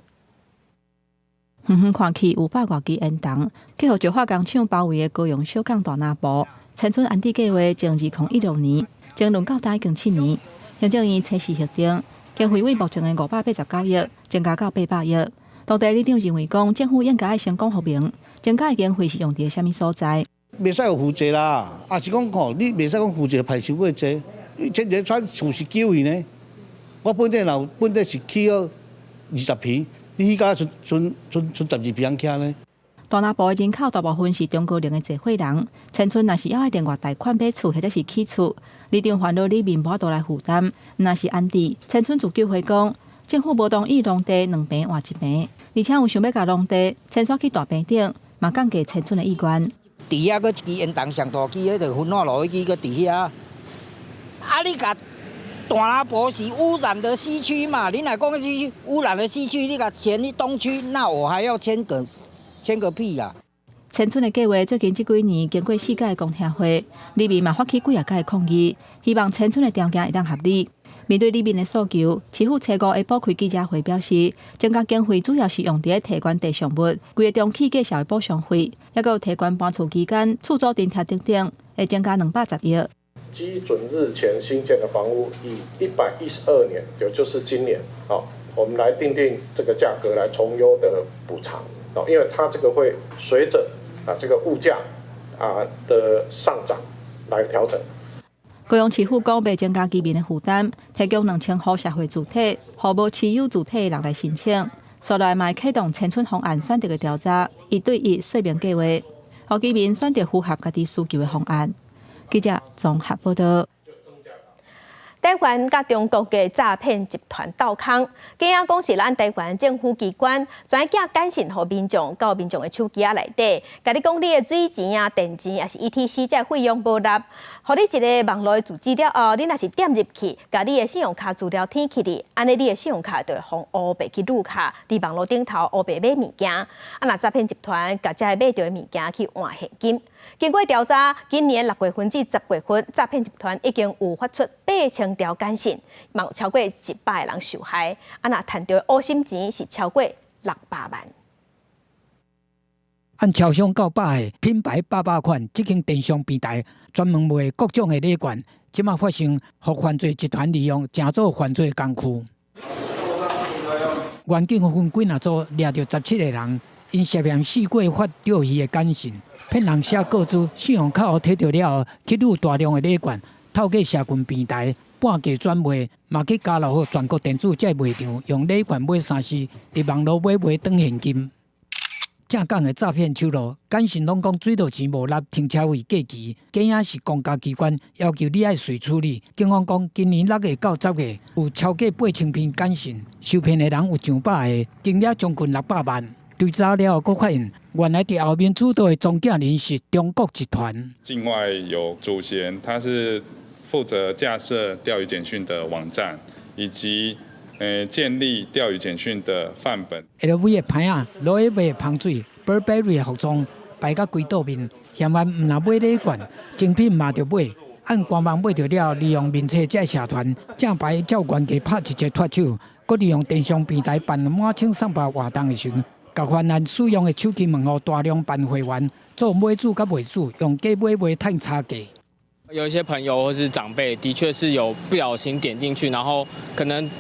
Speaker 6: 遠遠看去有百外支煙囱，去予石化工廠包圍的高雄小港大林埔遷村安置計劃，從2016年爭論到今已經7年，行政院初試核定。經費為目前的589億增加到800億。當地里長認為講，政府應該愛先講予明，增加的經費是用佇啥物所在？
Speaker 25: 袂使有負債啦，啊是講吼，你袂使講負債派傷過濟，你這個村49位呢，我本底若本底是起予20坪，你起價賰賰賰賰12坪通徛呢？
Speaker 6: 大林埔的人口大部分是中高齡的濟歲人，遷村若是猶愛另外貸款買厝或者是起厝，里長煩惱里民無法度來負擔。若是安置，遷村自救會講，政府無同意農地兩坪換一坪，而且有想欲共農地遷徙去大坪頂，嘛降低遷村的意願。
Speaker 26: 佇遐閣一支煙囱上大支，彼個焚化爐彼支閣佇遐。啊，你共大林埔是污染的西區嘛？你若講是污染的西區，你共遷去東區，那我還要遷個遷個屁啦！
Speaker 6: 遷村的計劃最近這幾年經過四屆公聽會，里民嘛發起幾若擺抗議，希望遷村的條件會當合理。面對里民的訴求，市府初五下晡開記者會表示，增加經費主要是用佇咧提懸地上物、規个中起計數的補償費，抑閣有提懸搬厝期間厝租津貼等等，會增加210億。
Speaker 27: 基準日前新建的房屋，以112年，也就是今年，好，我們來訂定這個價格來從優的補償。因為它這個會隨着這個物價的上漲來調整。
Speaker 6: 高雄市府講，欲增加居民的負擔，提供2000戶社會住宅，予無持有住宅的人來申請。紲來嘛會啟動遷村方案選擇的調查，一對一說明計劃，予居民選擇符合家己需求的方案。記者綜合報道。
Speaker 1: 台灣佮中國的詐騙集團鬥空，假講是咱台灣政府機關傳寄簡訊予民眾到民眾的手機仔內底，共你講你的水錢啊、電錢抑是 ETC 這費用無納，予你一个網路的住址了後，你若是點入去，共你的信用卡資料填起去，按呢你的信用卡就會予烏白去擄卡，佇網路頂頭烏白買物件，啊若詐騙集團共這買著的物件去換現金。經過調查，今年6月份至10月份，詐騙集團已經有發出8000條簡訊，嘛有超過100個人受害。啊，若趁著烏心錢是超過600萬。
Speaker 18: 按超商到百的品牌百百款，這間電商平台專門賣各種的禮券，這馬發生予犯罪集團利用，成做犯罪工具。員警分幾若組掠著17個人，𪜶涉嫌四過發釣魚的簡訊。騙人寫個資，信用卡予提著了後，去擄大量的禮券，透過社群平台半價轉賣，嘛去家樂福、全國電子這賣場用禮券買3C，佇網路買賣轉現金。正港的詐騙手路，簡訊攏講水電錢無納，停車費過期，假影是公家機關要求你愛隨處理。警方講，今年6月到10月有超過8000篇簡訊，受騙的人有上百个，金額將近600萬。追查了後，閣發現原來佇後面主導的中間人是中國集團。
Speaker 14: 境外有主嫌，他是負責架設釣魚簡訊的網站，以及建立釣魚簡訊的範本。
Speaker 18: LV 的牌仔、羅威的香水、Burberry 的服裝擺甲規桌面，嫌萬毋若買禮券，精品嘛著買。按官網買著了，利用面冊這社團正牌照原價拍一折脫手，閣利用電商平台辦滿千送百活動的時陣，共犯案使用的手機門號大量辦會員，做買主佮賣主，用假買賣趁差價。
Speaker 15: 有一些朋友或是長輩，的確是有不小心點進去，然後可能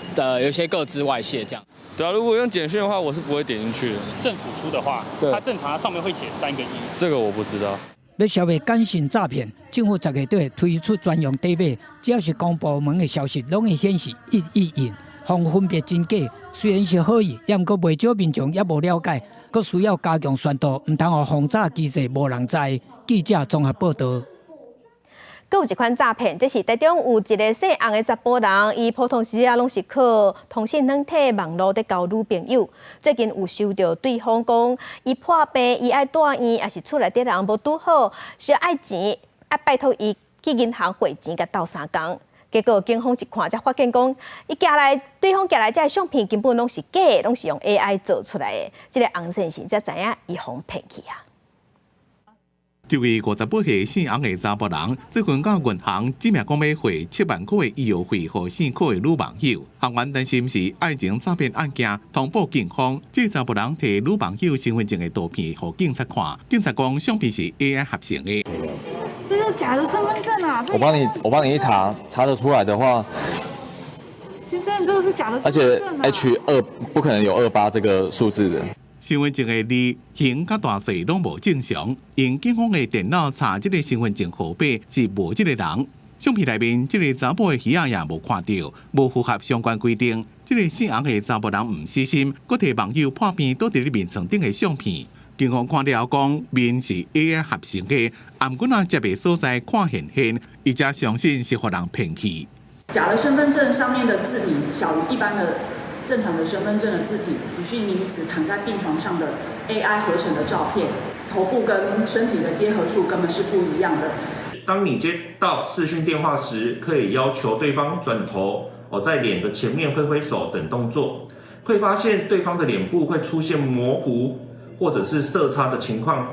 Speaker 15: 有些個資外洩這樣。
Speaker 16: 對啊，如果用簡訊的話，我是不會點進去的。
Speaker 17: 政府出的話，它正常它上面會寫3個1。
Speaker 16: 這個我不知道。
Speaker 18: 欲消滅簡訊詐騙，政府10月底推出專用底碼，只要是公部門的消息，攏會顯示111，予分別真假。雖然是好意，也毋過袂少民眾猶無了解，閣需要加強宣導，毋通予防詐機制無人知。記者綜合報導。
Speaker 1: 閣有一款詐騙，這是台中有一个姓洪的查埔人，伊普通時啊攏是靠通訊軟體網路佇交女朋友。最近有收著對方講，伊破病，伊愛蹛院，抑是厝內底人無拄好，需要愛錢，愛拜託伊去銀行匯錢共鬥相共。結果警方一看，才發現講，伊寄來對方寄來這相片根本攏是假的，攏是用 AI 做出來的。這个洪先生才知影伊予人騙去啊。
Speaker 3: 這位58歲姓洪的查埔人，最近到銀行指名講欲匯7萬塊的醫藥費予姓柯的女網友。行員擔心是愛情詐騙案件，通報警方。這查埔人提女網友身份證的圖片予警察看，警察講相片是 AI 合成的。
Speaker 19: 這是假的身份證啊！
Speaker 20: 我幫你一查，查得出來的話，
Speaker 19: 先生，這個是假的。
Speaker 20: 而且 H 2不可能有28這個數字的。
Speaker 3: 身份證的字形佮大細攏無正常，用警方的電腦查這个身份證號碼是無這个人。相片內面這个查某的耳仔也無看著，無符合相關規定。這个姓洪的查埔人毋死心，閣提網友破病倒佇咧眠床頂的相片。警方看了講，面是 AI 合成的，毋過若接的所在看現現，伊才相信是予人騙去。
Speaker 21: 假的身份證上面的字體小於一般的正常的身份證的字體，女性女子躺在病床上的 AI 合成的照片，頭部跟身體的結合處根本是不一樣的。
Speaker 28: 當你接到視訊電話時，可以要求對方轉頭，哦，在臉的前面揮揮手等動作，會發現對方的臉部會出現模糊或者是色差的情況，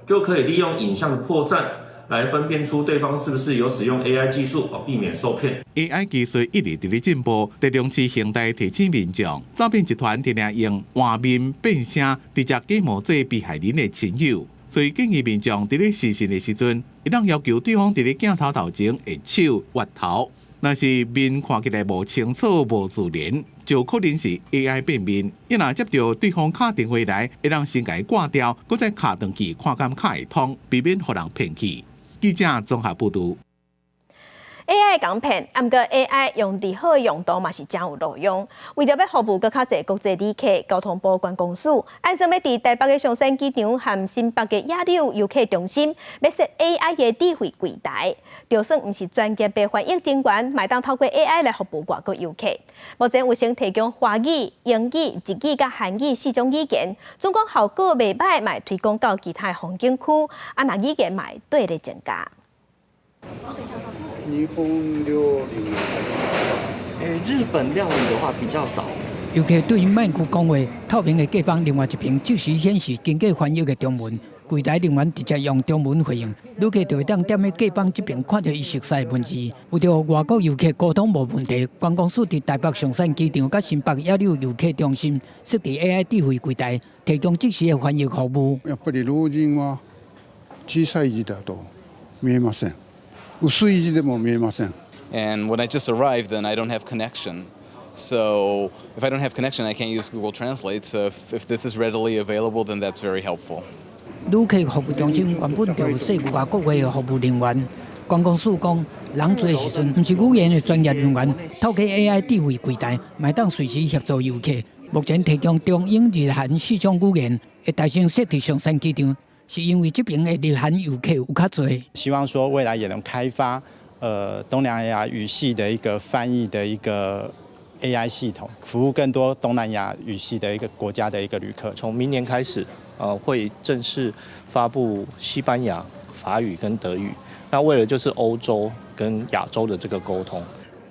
Speaker 28: 就可以利用影像的破綻來分辨出對方是不是有使用 AI 技術，避免受騙。
Speaker 3: AI 技術一直佇咧進步，台中市刑大提醒民眾，詐騙集團定定用換面變聲，直接假冒做被害人的親友。所以建議民眾佇咧視訊的時陣，會當要求對方佇咧鏡頭頭前揮手、越頭。若是面看起來無清楚、無自然，就可能是 AI 變面。伊若接著對方敲電話來，會當先共伊掛掉，閣再敲轉去看敢敲會通，避免予人騙去。記者綜合報導。
Speaker 1: AI 共騙，毋過 AI 用佇好的用途嘛是誠有路用。為著欲服務閣較濟國際旅客，交通部觀光署按算欲佇台北的松山機場和新北的野柳遊客中心，欲設 AI 的智慧櫃台。就算毋是專業的翻譯人員，嘛會當透過 AI 來服務外國遊客。目前有先提供華語、英語、日語佮韓語四種語言，總講效果袂䆀，嘛會推廣到其他的風景區，啊，若語言嘛會綴咧增加。
Speaker 9: 日本料理，
Speaker 2: 日本料理的話比較少。
Speaker 18: 遊客對麥閣講話，透明的隔板另外一邊即時顯示經過翻譯的中文，櫃台人員直接用中文回應，旅客就會當踮咧隔板這邊看著伊熟悉的文字。為著外國遊客溝通無問題，觀光署佇台北松山機場佮新北野柳遊客中心設置 AI 智慧櫃台，提供即時的翻譯服務。
Speaker 9: やっぱり老人は小さい字だと見えません。薄い字でも見えません。
Speaker 4: And when I just arrived, then I don't have connection. So if I don't have connection, I can't use Google Translate. So if this is readily available, then that's very helpful.
Speaker 18: 旅客服務中心原本就有設外國話的服務人員。觀光署講，人濟時陣，毋是語言的專業人員，透過 AI 智慧櫃台，嘛會當隨時協助遊客。目前提供中英日韓四種語言，會大先設佇松山機場。是因為這邊的日韓遊客有較濟，
Speaker 5: 希望說未來也能開發，東南亞語系的一個翻譯的一個 AI 系統，服務更多東南亞語系的一個國家的一個旅客。
Speaker 7: 從明年開始，會正式發布西班牙、法語跟德語。那為了就是歐洲跟亞洲的這個溝通。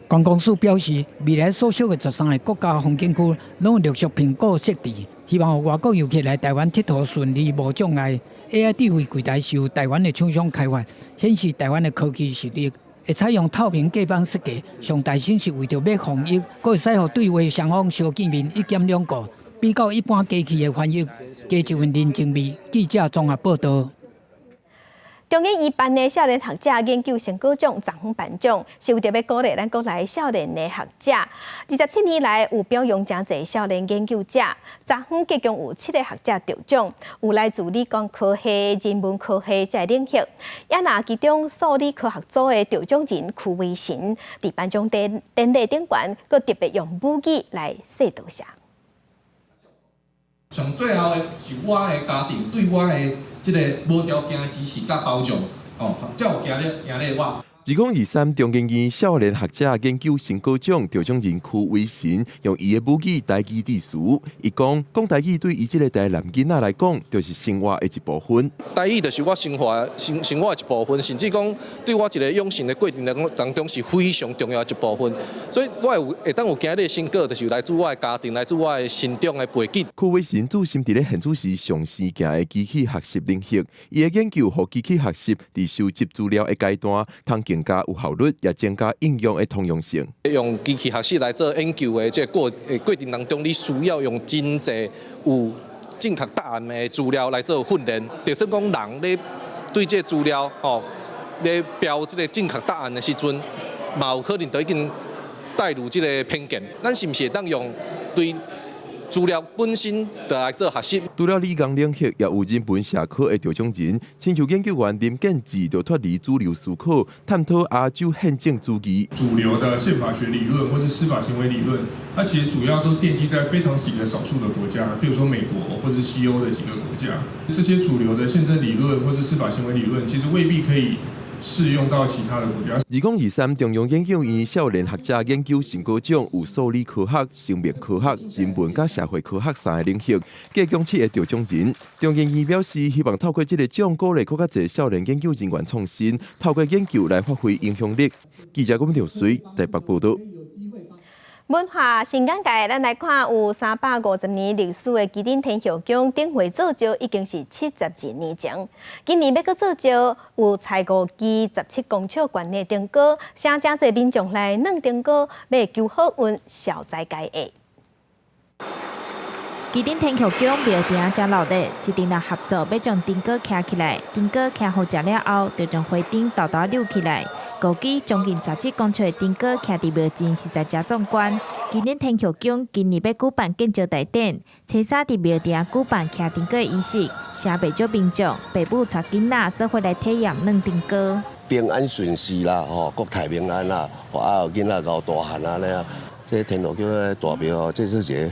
Speaker 18: 觀光署表示，未來所屬的13個國家風景區，攏會陸續評估設置，希望外國遊客來台灣𨑨迌順利無障礙。AI 智慧櫃台是由台灣的廠商開發，顯示台灣的科技實力。會採用透明隔板設計，上大先是為著欲防疫，閣會使予對話雙方相見面一兼兩顧，比較一般機器的翻譯加一份人情味。記者綜合報導。
Speaker 1: 中研院頒的少年學者研究成果獎昨昏頒獎，是為著欲鼓勵咱國內少年的學者。27年來有表揚誠濟少年研究者，昨昏結共有七个學者得獎，有來自理工科系、人文科系這个領域。也若其中數理科學組的得獎人區威神，佇頒獎典禮頂懸，閣特別用母語來說多謝。
Speaker 8: 上最後的是我的家庭對我的這个無條件的支持佮包容，哦，才有行咧行咧我。
Speaker 22: 2023中研院少年學者研究成果獎得獎人區威神用伊的母語台語致辭，伊講講台語對伊這个台南囡仔來講，就是生活的一部分。
Speaker 10: 台語就是我生活的一部分，甚至講對我一个養成的過程來講當中是非常重要的一部分。所以我會會當有今日的成果，就是來自我的家庭，來自我的成長的背景。
Speaker 22: 區威神主深佇咧現主時上先行的機器學習領域，伊的研究予機器學習佇收集資料的階段，通更加有效率，也增加應用的通用性。
Speaker 10: 用機器學習來做研究的這個過程當中，你需要用真濟有正確答案的資料來做訓練。就算講人咧對這個資料吼咧標這个正確答案的時陣，嘛有可能就已經帶入這个偏見。咱是毋是會當用對資料本身就來做學習？
Speaker 22: 除了理工領域，也有人文社科的得獎人，親像研究員林建志就脫離主流思考，探討亞洲憲政主義。
Speaker 14: 主流的憲法學理論或是司法行為理論，它其實主要都奠基在非常幾個少數的國家，比如說美國或是西歐的幾個國家。這些主流的憲政理論或是司法行為理論，其實未必可以適用到其他的國家。
Speaker 22: 2023中央研究院少年學者研究成果獎有數理科學、生命科學、人文佮社會科學三个領域，計共七个得獎人。中研院表示，希望透過這个獎，鼓勵閣較濟少年研究人員創新，透過研究來發揮影響力。記者龚條水台北報導。
Speaker 1: 文化新眼界，咱來看有350年歷史的旗津天后宮頂會做醮已經是72年前。今年欲閣做醮，有裁五支17公尺懸的燈篙，請誠濟民眾來攆燈篙，欲求好運、消災解厄。
Speaker 23: 旗津天后宮廟埕正鬧熱，一陣人合作欲將燈篙徛起來，燈篙徛好食了後，就將花燈沓沓扭起來。五支將近17公尺的燈篙徛佇廟前，實在誠壯觀。旗津天后宮今年欲舉辦建醮大典，初三佇廟埕舉辦徛燈篙儀式，誠袂少民眾，爸母帶囡仔做伙來體驗攆燈篙。
Speaker 6: 平安順遂啦，吼，國泰民安啦，啊，囡仔𠢕大漢按呢啊，這天后宮的大廟吼，這是一个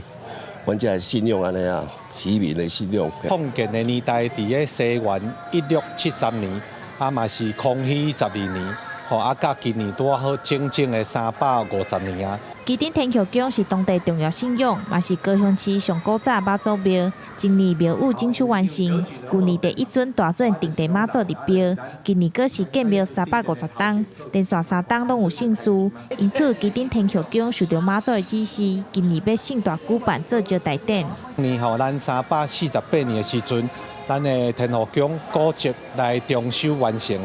Speaker 6: 阮遮的信仰按呢啊，漁民的信仰。
Speaker 5: 創建的年代佇咧西元1673年，啊嘛是康熙12年，吼啊，佮今年拄好整整的350年啊。
Speaker 23: 旗頂天后宮是當地重要信仰，嘛是高雄市上古早媽祖廟。今年廟宇整修完成，舊年第一尊大尊鎮地媽祖入廟，今年閣是建廟350冬，連續3冬攏有盛事。因此，旗頂天后宮受著媽祖的指示，今年欲盛大舉辦做醮大典。
Speaker 5: 年吼，咱348年的時陣，咱的天后宮古蹟來重修完成。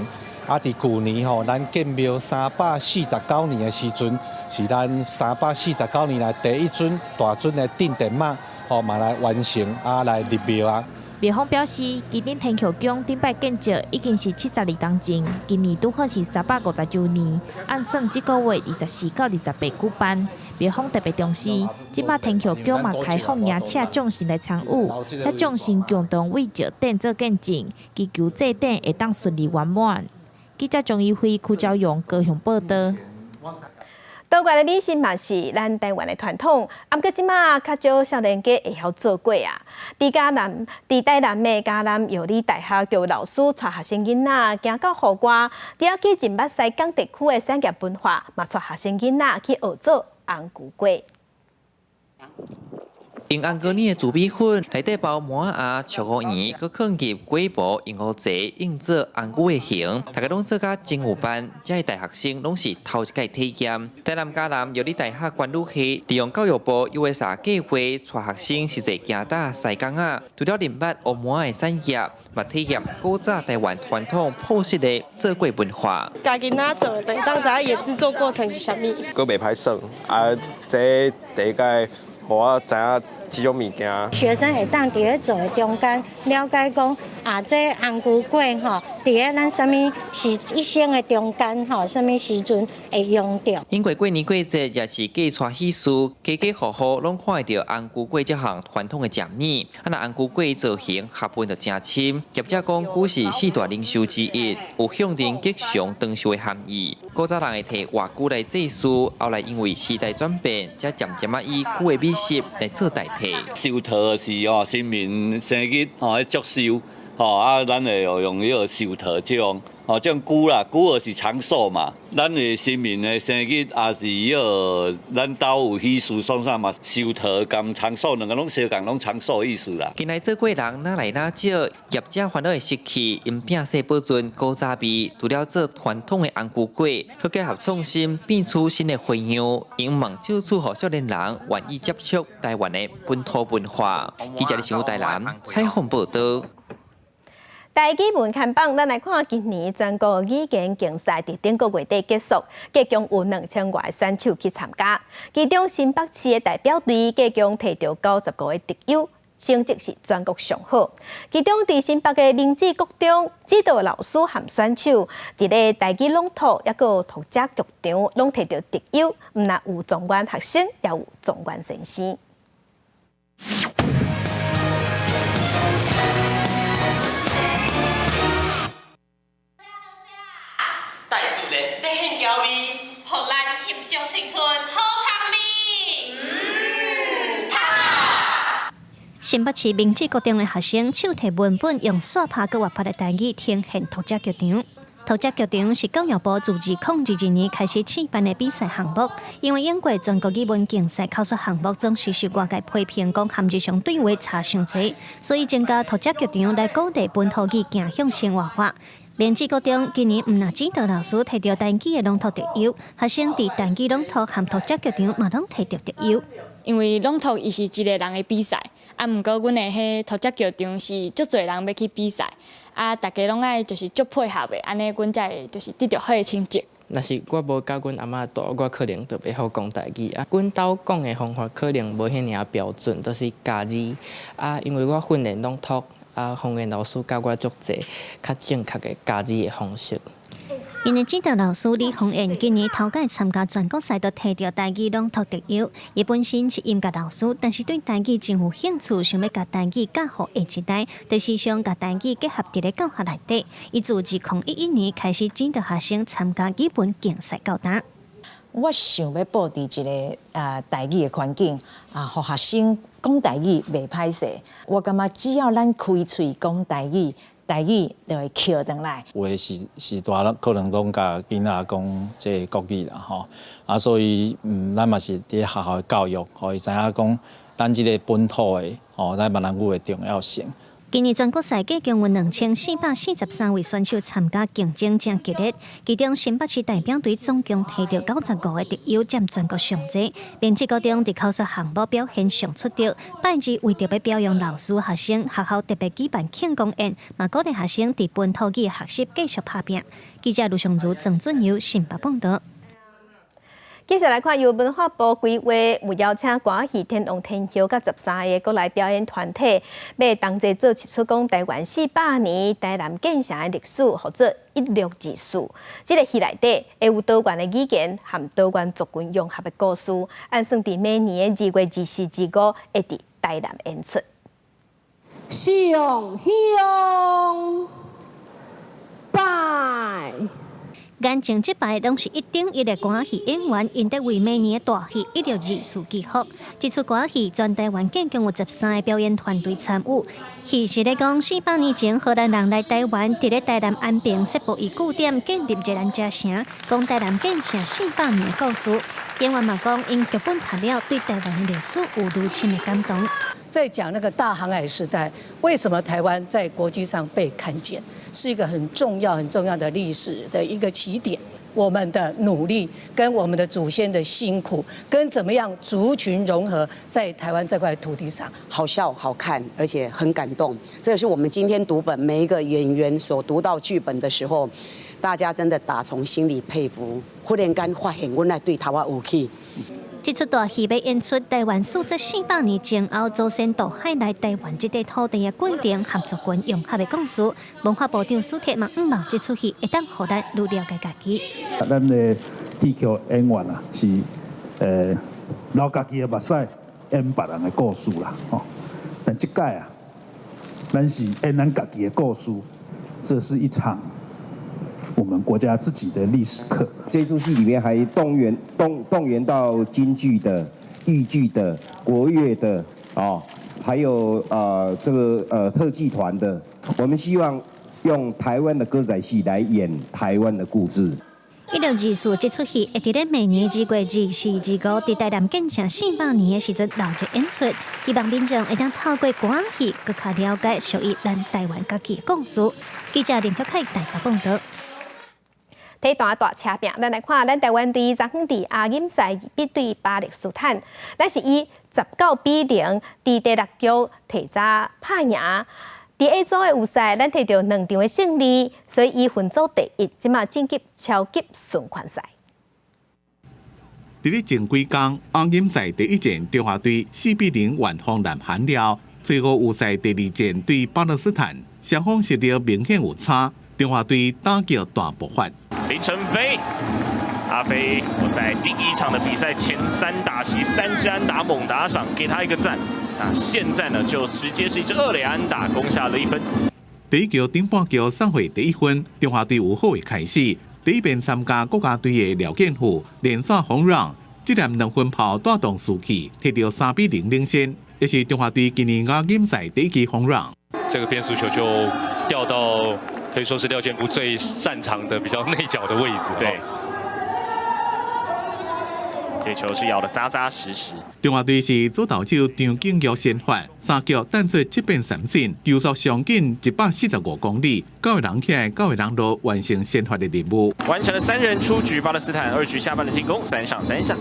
Speaker 5: 啊，佇舊年吼，咱建廟349年的時陣，是咱349年來第一尊大尊的鎮殿媽，吼嘛來完成啊，來入廟啊。
Speaker 23: 廟方表示，旗頂天后宮頂擺建醮已經是72冬前，今年拄好是350週年，按算這個月24到28舉辦。廟方特別重視，這擺天后宮嘛開放邀請眾神來參與，且眾神共同為醮典做見證，祈求祭典會當順利圓滿。記者張怡輝、柯昭勇高雄報導。
Speaker 1: 多元的美食嘛是咱台灣的傳統，啊，毋過這馬較少少年家會曉做粿啊。佇嘉南，佇台南的嘉南藥理大學，就有老師帶學生囡仔行到戶外，除了去認捌西港地區的產業文化，嘛帶學生囡仔去學做紅龜粿。
Speaker 11: 用紅膏奶的糯米粉內底包麻仔、石斛圓，閣囥入粿模，用烏齊印做紅龜的形，大家攏做甲真有範。遮的大學生攏是頭一擺體驗。台南嘉南藥理大學管理系利用教育部 USR 計劃，帶學生實際行搭西港仔，除了認捌烏麻的產業，嘛體驗古早台灣傳統樸實的做粿文化。
Speaker 12: 家己仔做，就會當知影伊的製作過程是啥物。
Speaker 13: 閣袂歹耍，啊，這第一擺。予我知影這種物件。
Speaker 24: 學生會當佇咧做的中間了解講啊，這紅龜粿吼，佇咧咱啥物是一生的中間吼，啥物時陣會用著。
Speaker 11: 因為過年過節也是嫁娶喜事，家家戶戶攏看會著紅龜粿這項傳統的食物。啊，若紅龜粿造型學問就誠深。業者講，龜是四大靈獸之一，有象徵吉祥長壽的含義。古早人會提活龜來祭祀，後來因為時代轉變，才漸漸仔以龜的美食來做代替。
Speaker 25: 壽桃是哦，神明生日哦，祝壽吼啊，咱會用彼個壽桃這種哦，這種龜啦，龜就是長壽嘛。咱的神明的生日也是彼個，咱兜有喜事創啥嘛，壽桃兼長壽，兩个攏相仝，攏長壽意思啦。
Speaker 11: 近來做粿人愈來愈少，業者煩惱會失去𪜶摒細保存古早味，除了做傳統的紅龜粿，閣結合創新，變出新的花樣，𪜶望藉此予少年人願意接觸台灣的本土文化。記者李新武台南採訪報導。
Speaker 1: 台語文看榜，咱來看今年全國語言競賽佇頂個月底結束，計共有2000外選手去參加。其中新北市的代表隊計共提著95個特優，成績是全國上好。其中佇新北的明志國中，指導老師和選手佇咧台語朗讀，抑閣讀者劇場，攏提著特優，毋但有狀元學生，也有狀元先生。
Speaker 26: 大自然得献娇美，
Speaker 27: 予咱翕相青春好香味。
Speaker 29: 新北市明志國中的學生手提文本，用煞拍閣活潑的台語呈現讀者劇場。讀者劇場是教育部自2022年開始試辦的比賽項目，因為經過全國語文競賽考試項目總是受外界批評講含日常對話差傷濟，所以增加讀者劇場來鼓勵本土語走向生活化。明志國中今年毋但指導老師提著台語的朗讀特優，學生佇台語朗讀和讀者劇場嘛攏提著特優。
Speaker 30: 因為朗讀伊是一個人的比賽，啊，毋過阮的彼讀者劇場是足濟人欲去比賽，啊，大家攏愛就是足配合的，按呢阮才會就是得著好的成績。
Speaker 31: 若是我無佮阮阿嬤蹛，我可能就袂曉講台語啊。阮兜講的方法可能無遐爾仔標準，就是教字啊，因為我訓練朗讀。啊，方言老師教我足濟較正確的教字的方式。
Speaker 29: 𪜶的指導老師李紅燕今年頭擺參加全國賽，都提著台語朗讀得優。伊本身是音樂老師，但是對台語真有興趣，想欲共台語教予下一代，就時常共台語結合佇咧教學內底。伊自2011年開始指導學生參加語文競賽到今。
Speaker 2: 我想欲布置一个台語的環境啊，予學生講台語袂歹勢。我感覺只要咱開喙講台語，台語就會抾轉來。
Speaker 3: 有的是是大人可能攏共囡仔講這個國語啦，吼啊，所以咱嘛是佇學校的教育，予伊知影講咱這個本土的吼，咱閩南語的重要性。
Speaker 29: 今年全國賽計共有2443位選手參加，競爭誠激烈。其中新北市代表隊總共提著95個特優，佔全國上濟。明治高中佇口說項目表現上出色。拜二為著欲表揚老師、學生，學校特別舉辦慶功宴，嘛鼓勵學生佇本土語學習繼續拍拚。記者盧尚如、鄭俊友新北報道。
Speaker 1: 繼續來看，由文化部規劃，有邀請歌仔戲天王天后佮13個國內表演團體，欲同齊做一齣講台灣400年台南建城的歷史，號做1624。這个戲內底會有多元的語言和多元族群融合的故事，按算佇明年的2月24、25會佇台南演出。
Speaker 4: 上香拜。
Speaker 29: 眼前這排攏是一等一的歌仔戲演員，𪜶佇為明年的大戲1624祈福。這齣歌仔戲全台灣總共有13個表演團隊參與。戲是咧講400年前荷蘭人來台灣，佇咧台南安平設布伊據點，建立熱蘭遮城，講台南建城400年的故事。演員嘛講，𪜶劇本讀了，對台灣的歷史有愈深的感動。
Speaker 9: 在講那個大航海時代，為什麼台灣在國際上被看見，是一個很重要、很重要的歷史的一個起點。我們的努力，跟我們的祖先的辛苦，跟怎麼樣族群融合在台灣這塊土地上，
Speaker 15: 好笑、好看，而且很感動。這是我們今天讀本每一個演員所讀到劇本的時候，大家真的打從心裡佩服。忽然間發現，阮來對頭仔有去。
Speaker 29: 這齣大戲欲演出台灣溯這400年前後祖先渡海來台灣這塊土地的過程和族群融合的故事。文化部長蘇鐵嘛，向望這齣戲會當予咱愈了解家己。
Speaker 16: 咱的戲曲演員啊，是流家己的目屎演別人的故事啦，吼。但這擺啊，咱是演咱家己的故事，這是一場我們國家自己的歷史課。
Speaker 17: 這齣戲裡面還動員到京劇的、豫劇的、國樂的，哦，還有這個特技團的。我們希望用台灣的歌仔戲來演台灣的故事。
Speaker 29: 1624這齣戲會佇咧明年2月24、25，佇台南建城400年的時陣鬧熱演出，希望民眾會當透過歌仔戲，閣較了解屬於咱台灣家己的故事。記者林克凱台北報道。
Speaker 1: 體壇大車拼，咱來看咱台灣隊昨昏佇亞錦賽比對巴勒斯坦，咱是以19比0佇第六局提早拍贏。佇 A 組的預賽，咱提著兩場的勝利，所以以分組第一，這馬晉級超級循環賽。
Speaker 19: 佇咧前幾工，亞錦賽第一戰，中華隊4比0完封南韓了。最後預賽第二戰對巴勒斯坦，雙方實力明顯有差，中華隊打擊大爆發。
Speaker 20: 林承飛，阿飛，我在第一場的比賽前三打席三支安打猛打賞，給他一個讚。那現在呢，就直接是一支二壘安打攻下了一分。
Speaker 19: 第一局頂半局送回第一分，中華隊有好的開始。第一遍參加國家隊的廖健富連續轟 run，這粒兩分炮帶動士氣，提著3比0領先，也是中華隊今年亞錦賽第一支轟 run。
Speaker 21: 這個變速球就掉到可以說是廖健富最擅長的比較內角的位置。
Speaker 20: 對，這球是咬得扎扎實實。
Speaker 19: 中華隊是左投手張景玉先發，三局彈出七變三振，球速上近145公里，九個人起來，九個人落，完成先發的任務。
Speaker 20: 完成了三人出局，巴勒斯坦二局下半的進攻，三上三下。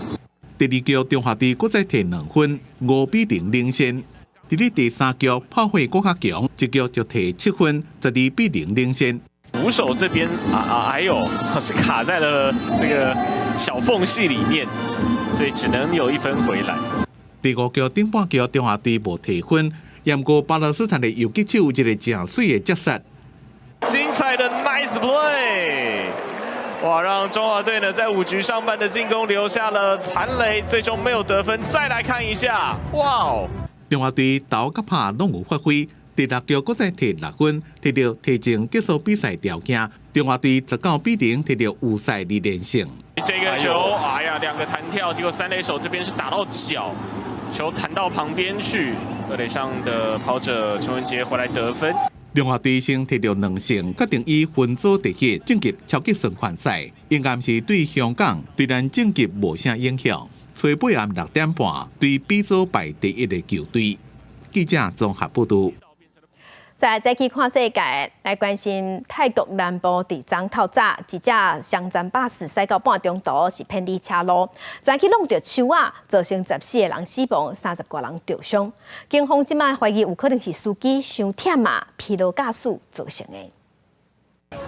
Speaker 19: 第二局中華隊閣再提兩分，5比0領先。佇咧第三局炮火閣較強，一局就提7分，12比0領先。
Speaker 20: 捕手這邊啊啊，哎呦，是卡在了這個小縫隙裡面，所以只能有一分回來。
Speaker 19: 第五局頂半局，中華隊無提分，毋過巴勒斯坦的游擊手一個誠媠的接殺。
Speaker 20: 精彩的 nice play，哇，讓中華隊呢在5局上半的進攻留下了殘壘，最終沒有得分。再來看一下，哇哦！
Speaker 19: 中華隊投佮拍攏有發揮，第六局閣再摕6分，摕著提前結束比賽條件。中華隊19比0摕著預賽2連勝。
Speaker 20: 這個球，哎呀，兩個彈跳，結果三壘手這邊是打到腳，球彈到旁邊去，二壘上的跑者陳文傑回來得分。
Speaker 19: 中華隊先摕著2勝，決定以分組第一晉級超級循環賽，應該是對香港對咱晉級無啥影響。初八暗6點半對 B 組排第一的球隊。記者綜合報導。
Speaker 1: 再去看世界，來關心泰國南部佇昨透早，一隻雙層巴士駛到半中途是偏離車路，全去挵著樹仔，造成14個人死亡，30外人著傷。警方這擺懷疑有可能是司機傷忝啊，疲勞駕駛造成的。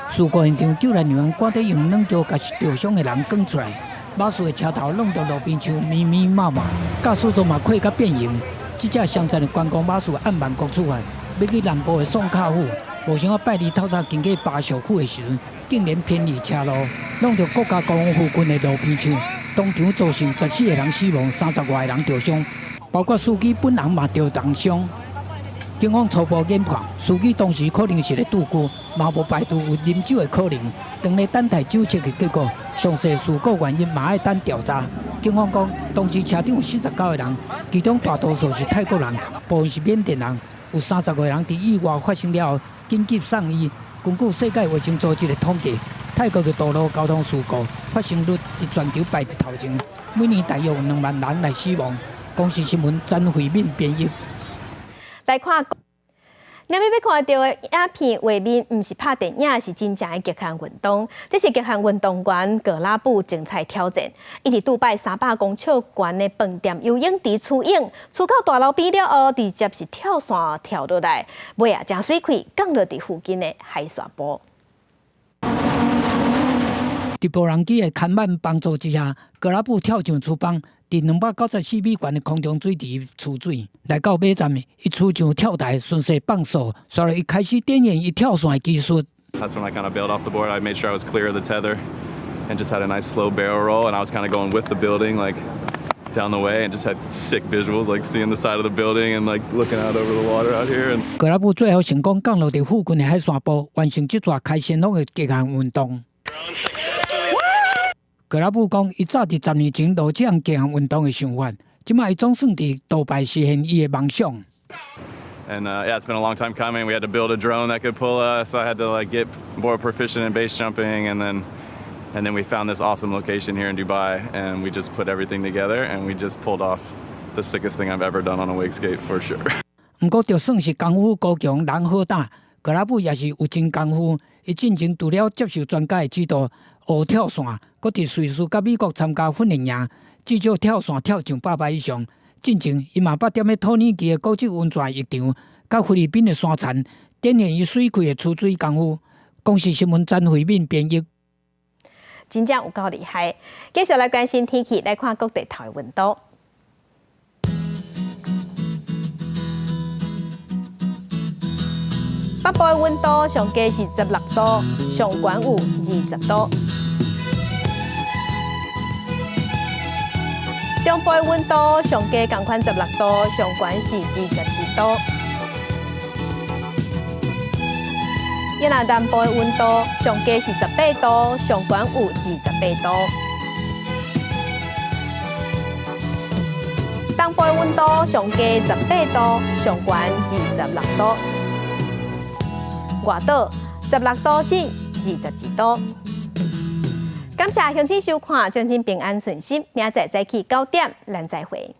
Speaker 5: 事故現場救援人員趕緊用軟橋共著傷的人捲出來，巴士的車頭挵著路邊樹密密麻麻，駕駛座嘛開甲變形。這隻雙層的觀光巴士按曼谷出發，欲去南部的宋卡府，無想到拜二透早經過巴小區的時陣，竟然偏離車路，挵著國家公園附近的路邊樹，當場造成14個人死亡，30外個人著傷，包括司機本人嘛著重傷。警方初步研判，司機當時可能是咧拄久，嘛無排除有啉酒的可能。當咧等待酒測的結果，詳細事故原因嘛愛等調查。警方講，當時車頂有49個人，其中大多數是泰國人，部分是緬甸人，有30個人佇意外發生了後緊急送醫。根據世界衛生組織的統計，泰國的道路交通事故發生率佇全球排佇頭前，每年大約有2萬人來死亡。公視新聞詹慧敏編譯。
Speaker 1: 來看，你欲看著的影片畫面，毋是拍電影，是真正的極限運動。這是極限運動員格拉布精彩挑戰。伊佇杜拜300公尺懸的飯店游泳池出泳，出到大樓邊了後，直接是跳傘跳落來，尾仔誠媠氣降落佇附近的海沙埔。
Speaker 5: 佇無人機的看板幫助之下，格拉布跳上廚房。佇294米懸的空中水池泅水，來到尾站，伊泅上跳台，順勢放手，隨後伊開始展現伊跳傘的技術。
Speaker 6: That's when I kind of bailed off the board. I made sure I was clear of the tether and just had a nice slow barrel roll. And I was kind of going with the building, like down the way, and just had sick visuals, like seeing the side of the building and like looking out over the water out here. And
Speaker 5: 格拉布最後成功降落佇附近的海沙埔，完成這逝開先鋒的極限運動。格拉布講，伊早佇10年前就有這項極限運動的想法，這擺伊總算佇杜拜實現伊的夢想。
Speaker 6: And yeah, it's been a long time coming. We had to build a drone that could pull us. I had to like get more proficient in base jumping, and then we found this awesome location here in Dubai, and we just put everything together, and we just pulled off the sickest thing I've ever done on a wake skate for sure.
Speaker 5: 毋過，就算是功夫高強，人好膽，格拉布也是有真功夫。伊進前除了接受專家的指導學跳傘，閣佇瑞士佮美國參加訓練營，至少跳傘跳上100擺以上。進前，伊嘛捌踮咧土耳其的古蹟溫泉浴場，佮菲律賓的山田，展現伊媠氣的泅水功夫。公視新聞詹慧敏編譯。
Speaker 1: 真正有夠厲害。繼續來關心天氣，來看各地頭的溫度。北部的溫度上低是16度，上懸有20度。中部的溫度上低仝款16度，上懸是24度。越南南部的溫度上低是18度，上懸有28度。東部的溫度上低18度，上懸26度。外島16度至22度。感謝鄉親收看，祝恁平安順心。明仔載早起9點，咱再會。